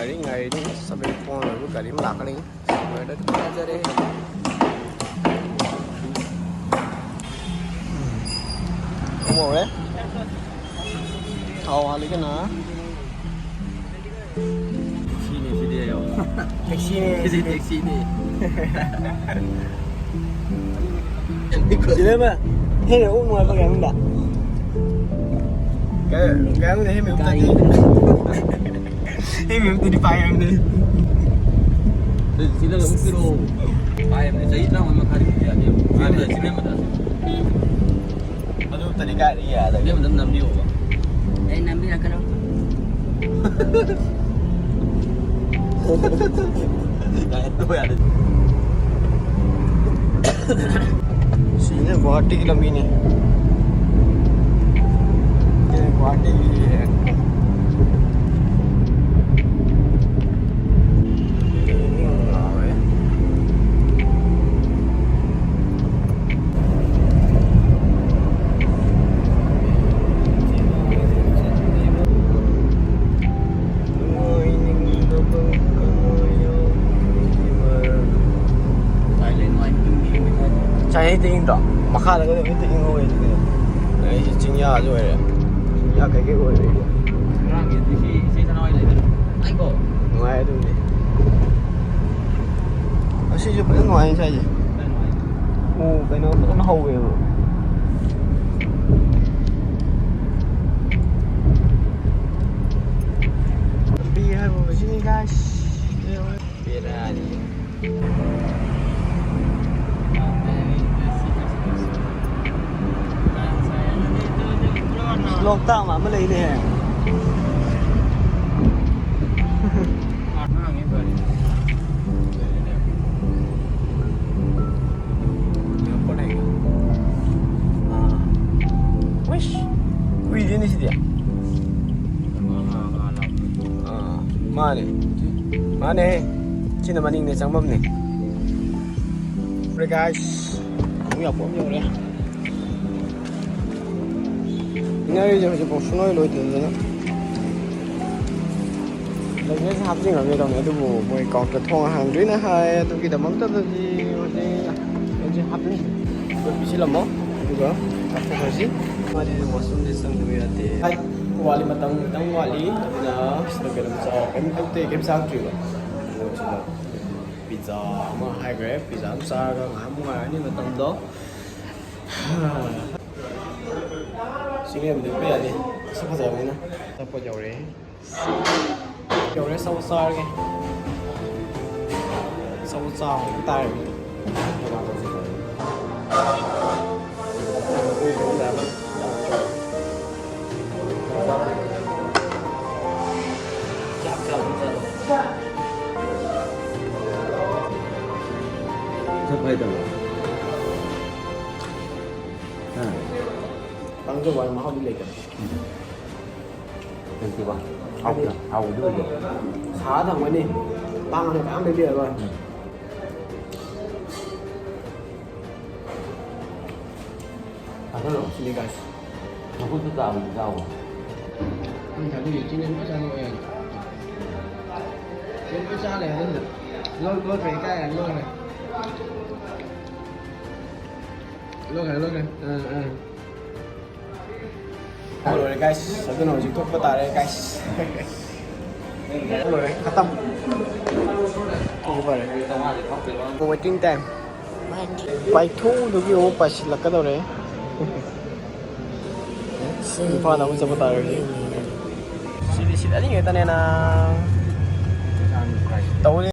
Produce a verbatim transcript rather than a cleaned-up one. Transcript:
ꯒꯥꯔꯤ ꯉꯥꯏꯔꯤꯅꯤ, seven phone ꯑꯣꯏꯕ ꯒꯥꯔꯤ ꯑꯃ ꯂꯥꯛꯀꯅꯤ꯫ ꯂꯣꯏꯔꯦ, ꯊꯥꯖꯔꯦ꯫ ꯎꯝ꯫ ꯍꯧꯔꯦ꯫ ꯊꯥꯎ ꯍꯥꯜꯂꯤꯒꯅ꯫ ꯁꯤꯅꯤ, ꯁꯤꯗꯤ ꯑꯌꯣ꯫ ꯇꯦꯛꯁꯤꯅꯤ, ꯁꯤꯗꯤ ꯁꯤꯗꯤ꯫ ꯇꯦꯛꯁꯤꯅꯤ꯫ ꯁꯤꯗ ꯑꯃ ꯍꯦꯟꯅ ꯑꯃꯨꯛ ꯅꯨꯡꯉꯥꯏꯕ ꯀꯩꯅꯣꯝꯗ꯫ ꯀꯩ-, ꯀꯩꯅꯣꯝꯗ ꯍꯦꯟꯅ ꯑꯃꯨꯛ ꯒꯥꯔꯤ꯫ ꯇꯠꯂꯤ꯫ ꯍꯦꯟꯅ ꯑꯃꯨꯛꯇꯗꯤ ꯄꯥꯏꯔꯝꯅꯤ꯫ ꯁꯤꯗ ꯑꯃꯨꯛ ꯄꯤꯔꯛꯑꯣ꯫ ꯄꯥꯏꯔꯝꯅꯤ꯫ ꯆꯍꯤ ꯇꯔꯥꯃꯉꯥ ꯃꯈꯥꯏꯗꯤ ꯌꯥꯗꯦꯕ꯫ ꯁꯤꯗ ꯑꯃꯗ꯫ ꯑꯗꯨ ꯇꯗꯤ ꯀꯥꯏꯗ ꯌꯥꯗꯒꯦ? ꯑꯗꯨ ꯑꯝꯇ ꯅꯝꯕꯤꯌꯣꯕ꯫ ꯑꯩ ꯅꯝꯕꯤꯔꯛꯀꯅꯣ꯫ ꯀꯥꯏ ꯇꯧ ꯌꯥꯗꯦ꯫ ꯁꯤꯅ ꯒꯨꯋꯥꯍꯥꯇꯤꯒꯤ ꯂꯝꯕꯤꯅꯤ꯫ ꯁꯤꯅ ꯒꯨꯋꯥꯍꯥꯇꯤꯒꯤ꯫ ꯉꯁꯥꯏ ꯍꯦꯛꯇ ꯏꯪꯗ꯭ꯔꯣ? ꯃꯈꯥꯗꯒ ꯍꯦꯛꯇ ꯏꯪꯍꯧꯋꯦ ꯑꯗꯨꯒꯤꯗꯣ꯫ ꯑꯩꯁꯦ ꯆꯤꯡꯌꯥꯁꯨ ꯑꯣꯏꯔꯦ꯫ ꯆꯤꯡꯌꯥ ꯀꯩꯀꯩ ꯑꯣꯏꯔꯦ꯫ ꯉꯔꯥꯡꯒꯤ ꯑꯗꯨ ꯁꯤ ꯏꯆꯦ ꯁꯅꯥꯍꯣꯏ ꯂꯩꯗꯅ꯫ ꯑꯩꯀꯣ꯫ ꯅꯨꯡꯉꯥꯏ ꯑꯗꯨꯕꯨꯗꯤ꯫ ꯉꯁꯤꯁꯨ ꯐꯖꯅ ꯅꯨꯡꯉꯥꯏ ꯉꯁꯥꯏꯁꯦ꯫ ꯐꯖꯅ ꯅꯨꯡꯉꯥꯏ꯫ ꯑꯣ, ꯀꯩꯅꯣ ꯐꯖꯅ ꯍꯧꯋꯦꯕ꯫ ꯂꯝꯕꯤ ꯍꯥꯏꯕ ꯃꯁꯤꯅꯤ, guys꯫ ꯕꯦꯔꯥꯅꯤ꯫ ꯂꯣꯛꯇꯥꯛ ꯃꯥꯟꯕ ꯂꯩꯅꯦ꯫ ꯑꯥ꯫ ꯎꯏꯁ꯫ ꯀꯨꯏꯗꯦꯅꯦ ꯁꯤꯗꯤ꯫ ꯑꯥ, ꯃꯥꯅꯦ꯫ ꯃꯥꯅꯦ꯫ ꯁꯤꯅ ꯃꯅꯤꯡꯗ ꯆꯪꯐꯝꯅꯦ꯫ Hey guys, ꯑꯃꯨꯛ ꯌꯥꯄꯣꯠ ꯑꯃ ꯌꯧꯔꯦ꯫ ꯏꯟꯅꯔꯤꯁꯦ ꯍꯧꯖꯤꯛꯐꯥꯎ ꯁꯨꯡꯂꯣꯏ ꯂꯣꯏꯗꯗꯅ꯫ ꯃꯦꯁꯦ ꯍꯥꯞꯆꯤꯟꯈ꯭ꯔꯒꯦ ꯇꯧꯅꯤ, ꯑꯗꯨꯕꯨ ꯃꯣꯏ ꯀꯥꯎꯟꯇꯔ ꯊꯣꯡ ꯍꯥꯡꯗ꯭ꯔꯤꯅ ꯍꯥꯏ꯫ ꯑꯗꯨꯒꯤꯗꯃꯛꯇꯗꯗꯤ ꯍꯧꯖꯤꯛ ꯃꯦꯁꯦ ꯍꯥꯞꯆꯤꯟ-, ꯑꯩꯈꯣꯏ ꯄꯤꯁꯤꯜꯂꯝꯃꯣ, ꯑꯗꯨꯒ ꯀꯥꯞꯊꯣꯛꯈ꯭ꯔꯁꯤ꯫ ꯃꯥꯗꯤ ꯋꯥꯁꯔꯨꯝꯗꯤ ꯆꯪꯗꯕ ꯌꯥꯗꯦ꯫ ꯋꯥꯠꯂꯤ, ꯃꯇꯝ ꯈꯤꯇꯪ ꯋꯥꯠꯂꯤ, ꯑꯗꯨꯅ ꯁꯤꯗ ꯀꯩꯅꯣꯝ ꯆꯥꯎ-, ꯀꯩꯝ ꯇꯧꯗꯦ, ꯀꯩꯝ ꯆꯥꯔꯛꯇ꯭ꯔꯤꯕ꯫ ꯑꯗꯣ ꯁꯤꯗ ꯄꯤꯖꯥ ꯑꯃ ꯍꯥꯏꯈ꯭ꯔꯦ, ꯄꯤꯖꯥ ꯑꯃ ꯆꯥꯔꯒ ꯉꯥꯏꯍꯥꯛ ꯑꯃꯨꯛ ꯉꯥꯏꯔꯅꯤ ꯃꯇꯝꯗꯣ꯫ ꯁꯤꯡꯂꯦꯝꯗꯤ ꯎꯠꯄ ꯌꯥꯗꯦ, ꯁꯛ ꯐꯖꯕꯅꯤꯅ꯫ ꯑꯆꯥꯄꯣꯠ ꯌꯧꯔꯛꯑꯦ꯫ ꯌꯧꯔꯦ, ꯑꯆꯥꯄꯣꯠ ꯆꯥꯔꯒꯦ꯫ ꯑꯆꯥꯄꯣꯠ ꯆꯥꯕ ꯇꯥꯔꯦ꯫ ꯆꯠꯄ ꯍꯥꯏꯇꯕ꯭ꯔꯣ? ꯍꯥ? ꯇꯥꯡꯖꯧ ꯍꯥꯏ ꯃꯍꯥꯎꯗꯤ ꯂꯩꯇꯕ꯫ ꯂꯩꯇꯦꯕ꯫ ꯍꯥꯎꯗꯤ ꯍꯥꯎꯕꯗꯤ ꯑꯣꯏꯗꯦ꯫ ꯁꯥ ꯊꯝꯒꯅꯤ꯫ ꯇꯥꯡꯉꯁꯨ ꯃꯌꯥꯝ ꯂꯩꯕꯤꯔꯔꯣꯏ꯫ ꯎꯝ꯫ ꯆꯥꯁꯜꯂꯣ꯫ ꯁꯤꯅꯤ guys꯫ ꯃꯈꯨꯠꯇꯨ ꯆꯥꯕꯗꯤ ꯆꯥꯎꯕ꯫ ꯅꯪ ꯊꯥꯕꯤꯔꯤ ꯆꯤꯡ ꯂꯣꯏ ꯆꯥꯊꯣꯛꯑꯦ꯫ ꯆꯤꯡ ꯂꯣꯏ ꯆꯥ ꯂꯩꯔꯦ ꯑꯗꯨꯅ꯫ ꯂꯧ ꯂꯣꯏꯈ꯭ꯔꯦ, ꯏꯀꯥꯏ ꯂꯣꯏꯈ꯭ꯔꯦ꯫ ꯂꯣꯏꯈ꯭ꯔꯦ, ꯂꯣꯏꯈ꯭ꯔꯦ꯫ ꯑꯥ, ꯑꯥ꯫ ꯂꯣꯏꯔꯦ guys, ꯑꯗꯨꯅ ꯍꯧꯖꯤꯛ ꯊꯣꯛꯄ ꯇꯥꯔꯦ guys꯫ ꯂꯣꯏꯔꯦ, ꯈꯇꯝ꯫ ꯊꯣꯛꯄ ꯐꯔꯦ꯫ Waiting time꯫ ꯄꯥꯏꯊꯣꯛꯎꯗꯨꯒꯤ ꯑꯃꯨꯛ ꯄꯥꯏꯁꯤꯜꯂꯛꯀꯗꯧꯔꯦ꯫ ꯏꯝꯐꯥꯜꯗ ꯑꯃꯨꯛ ꯆꯠꯄ ꯇꯥꯔꯦ ꯍꯧꯖꯤꯛ꯫ ꯁꯤꯗꯤ ꯁꯤꯠ ꯑꯅꯤ ꯈꯛꯇꯅꯦꯅ ꯇꯧꯔꯤ꯫